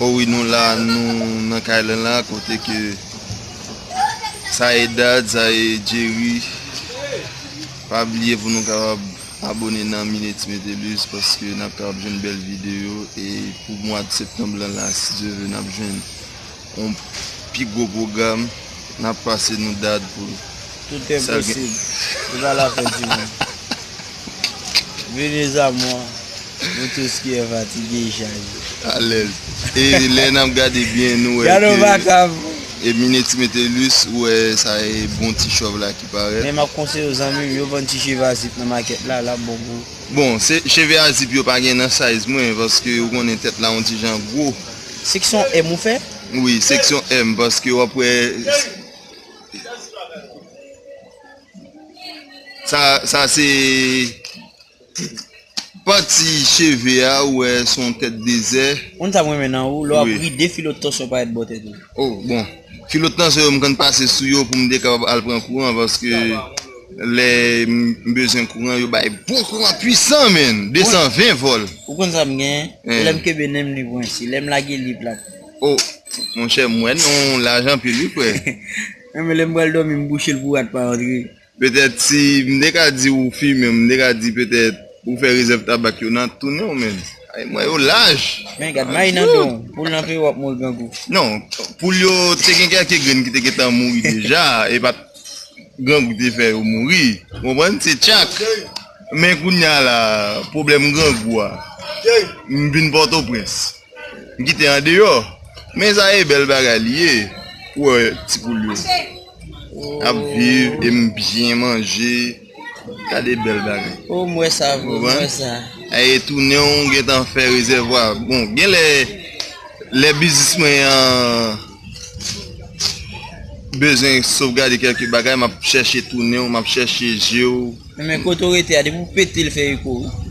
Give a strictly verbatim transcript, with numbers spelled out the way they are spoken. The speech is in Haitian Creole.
O wi, nou la, nou nan kay lan la, kote ke sa e Dad, sa e Jerry. Pa bliye pou nou kapab abone nan Minetti Metellus, paske n ap kapab jwenn bèl videyo. E pou mwa de septanm lan la, si Dye vle, n ap jwenn yon pi gwo pwogram. N ap pase nou Dad pou... Tout est possible. C'est pas la fin du monde. Venez à moi, vous tous qui êtes fatigués et chargés. Alèz. E lè n ap gade byen, nou wè ke... Gade yon vakab. E Minetti Metellus, ou wè sa e bon ti chòv la ki parèt. Men m ap konseye w, zanmi m, yo vann ti cheve a zip nan makèt la, l ap bon pou ou. Bon, se, cheve a zip yo pa gen nan size mwen, paske ou konnen tèt la yon ti jan gwo. Seksyon M ou fè? Wi, seksyon M, paske w ap wè, sa, sa se pati cheve a, ou wè, se yon tèt dezè. Konn sa m renmen nan ou, lè w ap... Wi. Ride, filo de tansyon parèt bò tèt ou. Oh, bon. Filo de tansyon yo, m konn pase sou yo pou m te kapab al pran kouran, paske lè m bezwen kouran, yo bay bon kouran pwisan, menn. De san ven vòl. Ou konn sa m genyen? Lè m kenbe nen m, li pran si. Lè m lage, li plat. Oh, monchè, m wè non, laj anpil, wi, frè. Men lè m pral dòmi, m bouche l pou rat pa antre. Petèt si m te ka di ou fimen, m te ka di petèt ou fè rezèv tabak yo nan tounen w, menn. Ay, mwen yo laj. Men gad mayi nan do w, poul nan peyi w ap mouri grangou. Non, poul yo te gen kèlke grenn ki te gentan mouri deja, e pa t grangou te fè yo mouri. Ou konprann? Se tchak. Men kounye a la, pwoblèm grangou a, m vin Pòtoprens. M kite andeyò. Men sa e bèl bagay li ye. Ou wè ti poul yo ap viv e m byen manje. Gade bèl bagay. Oh, m wè sa vre, m wè sa. E tounen w gentan fè rezèvwa. Bon, genlè, lè biznis mwen an bezwen sovgade kèlke bagay, m ap chèche tounen w, m ap chèche je w. Men kote w rete a, depi w pete l fè eko, wi.